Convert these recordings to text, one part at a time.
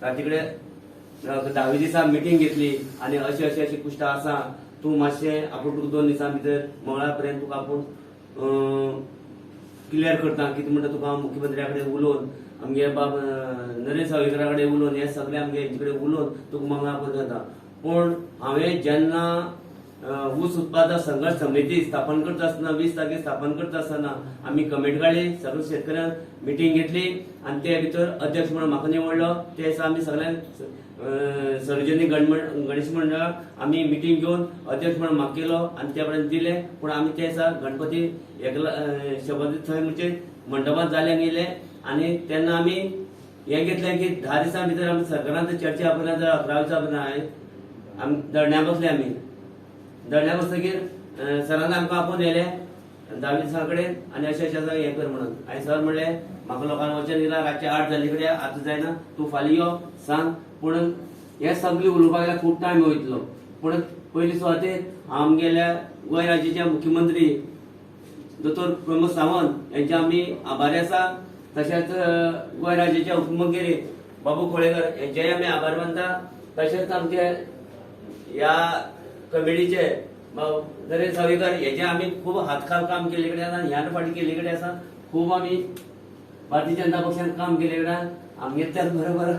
राती कडेन धावे दिसा मिटींग घेतली आनी अशें अशें अशें कुश्टा आसा, तूं मातशें आपूण तुका 2 दिसां भितर मंगळार पर्यंत तुका आपूण क्लियर करता. कितें म्हणटा, तुका हांव मुख्यमंत्र्या कडेन उलोवन, आमगे बाब नरेश सावयकरा कडेन उलोवन, हे सगळे आमगे हेंचे कडेन उलोवन तुका मंगळार पर्यंत जाता. पूण हांवें जेन्ना ऊस उत्पादक संघर्श समिती स्थापन करता आसतना, 20 तारखेर स्थापन करता आसतना आमी कमिटी काडली, सगळे शेतकऱ्यांक मिटींग घेतली आनी ते भितर अध्यक्ष म्हणून म्हाका निवडलो. ते दिसा आमी सगळ्यांक सार्वजनीक गणेश मंडळाक आमी मिटींग घेवन अध्यक्ष म्हणून म्हाका केलो आनी त्या पर्यंत दिले. पूण आमी ते दिसा गणपती एकला शपथ थंय म्हणजे मंडपांत जाले गेले आनी तेन्ना आमी हें घेतलें की 10 दिसां भितर आमी सरकारान चर्चा आपयल्या जाल्यार 11 दिसां पर्यंत आमी धरण्या बसले. आमी धरण्या बसतकीर सरान आमकां आपोवन येयले 10 दिसां कडेन आनी अशें अशें आसा हें कर म्हणून. आनी सर म्हणलें म्हाका लोकांक वचन दिलां, रातचें 8 जाल्ले कडेन आतां जायना, तूं फाल्यां यो सांग. पूण हें सगळें उलोवपाक गेल्यार खूब टायम वयतलो. पूण पयली सुवातेर आमगेल्या गोंय राज्याचे मुख्यमंत्री दोतोर प्रमोद सावंत यांचे आमी आभारी आसा. तशेंच गोंय राज्याचे उपमुख्यमंत्री बाबू खोळेकर यांचेय आमी आभार मानता. तशेंच आमचे ह्या कमिटीचे नरेंद्र सावयकर हेजे आमी खूब हातखाल काम केल्ले कडेन आसा. ह्यान फाटीं केल्ले कडेन आसा. खूब आमी भारतीय जनता पक्षान काम केल्ले कडेन. आमगे त्याच बरोबर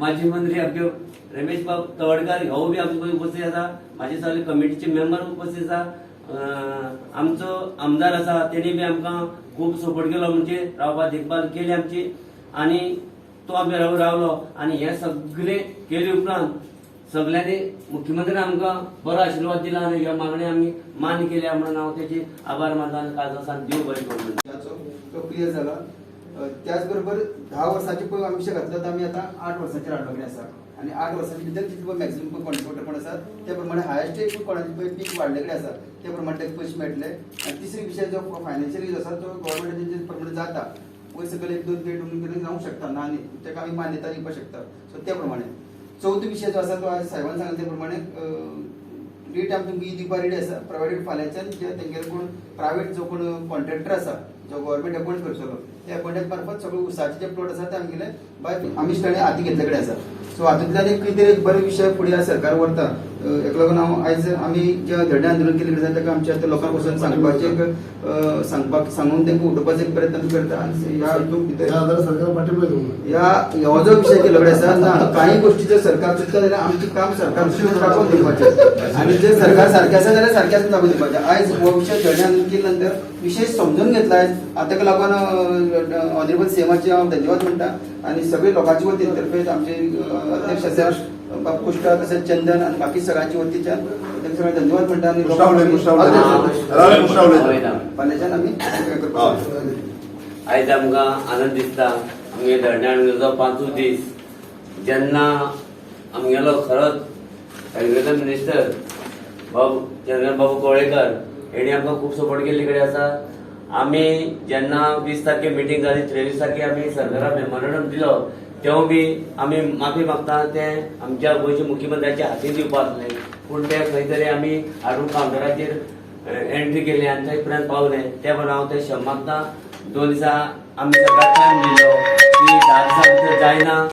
माजी मंत्री आमचे रमेश बाब तवडकर हो बी आमचे उपस्थित आसा. म्हाजे सगळे कमिटीचे मेंबर उपस्थित आसा. आमचो आमदार आसा, तेणी बी आमकां खूब सपोर्ट केलो, म्हणजे रावपा देखभाल केली आमची आनी तो आमी रावलो. आनी हे सगळे केले उपरांत सगळ्यांनी मुख्यमंत्र्यान आमकां बरो आशिर्वाद दिला आनी ह्यो मागणी आमी मान्य केल्या म्हणून हांव तेजी आभार मानता आनी काळजासान देव बरें करूं म्हणटा. जाचो तो क्लियर जाला. त्याच बरोबर 10 वर्साचे पळय आमी विशय घातलो तो आमी आतां 8 वर्सांचेर हाडलो कडेन आसा आनी 8 वर्सांचे भितर जितले पळय मॅक्झिमम पळय कॉन्ट्रिब्युटर कोण आसा त्या प्रमाणे हायस्ट एक कोणाचे पळय पीक वाडले कडेन आसा त्या प्रमाणे ताका पयशे मेळटले. आनी तिसरी विशय जो फायनान्शियल जो आसा तो गव्हर्मेंटाचे प्रमाणे जाता, वयर सकयल 1-2 1.5 2 जावंक शकता ना न्ही, ताका आमी मान्यता दिवपाक शकता. सो त्या प्रमाणे चवथो विशय जो आसा तो आज साहेबान सांगले त्या प्रमाणे रेट आमी तुमकां दिवपाक रेडी आसा, प्रोवायडेड फाल्यांच्यान जे तेंगेले कोण प्रायवेट जो कोण कॉन्ट्रॅक्टर आसा जो गव्हर्मेंट अपॉयंट करतलो त्या अपॉयंट मार्फत सगळे उसाचे जे प्लॉट आसा ते आमगेले बाय आमी ताणें हाती घेतले कडेन आसा. सो हातूंतल्यान एक कितें तरी एक बरे विशय फुडें सरकार व्हरता. हेका लागून हांव आयज आमी जे धरणे आंदोलन केल्लें आसा ताका आमच्या आतां लोकांक वचून सांगपाचें एक सांगपाक सांगून तांकां उठोवपाचो एक प्रयत्न आमी करता आनी ह्या हितून भितर ह्या आधारार सरकार पाठिंबा दिवंक ह्या हो जो विशय केल्लो कडेन आसा ना काही गोष्टी जर सरकार चुकता जाल्यार आमचें काम सरकार दाखोवन दिवपाचें आनी जर सरकार सारकें आसा जाल्यार सारकें आसा दाखोवन दिवपाचें. आयज हो विशय धरणे आंदोलन केले नंतर विशय समजून घेतला. आयज आतां ताका लागून ऑनरेबल सीएमाचे हांव धन्यवाद म्हणटा आनी सगळे लोकांचे वतीन तर्फे आमचे अध्यक्ष आसा बाब कुश्टा तशेंच चंदन आनी बाकी सगळ्यांच्या वतीच्यान तांकां सगळ्यांक धन्यवाद म्हणटा आनी कुश्टावले, कुश्टावले. कुश्टावले. फाल्यांच्यान आमी हें करपाक आयज आमकां आनंद दिसता. आमगे धरण्या आमगेलो 5 दीस जेन्ना आमगेलो खरोच एग्रीकल्चर मिनिस्टर बाबू चंद्रकांत बाबू कवळेकर हेणी आमकां खूब सपोर्ट केल्ले कडेन आसा. आमी जेन्ना 20 तारखे मिटींग जाली, 23 तारखे आमी सरकाराक मेमोरंडम दिलो, तेवूय बी आमी माफी मागता, तें आमच्या गोंयच्या मुख्यमंत्र्याच्या हातीन दिवपा आसलें, पूण तें खंय तरी आमी हाडून कावंटराचेर एंट्री केली आनी थंय पर्यंत पावले. ते प्रमाणे हांव ते क्षमा मागता. 2 दिसां आमी सरकार टायम दिलो की 10 दिसां भितर जायना.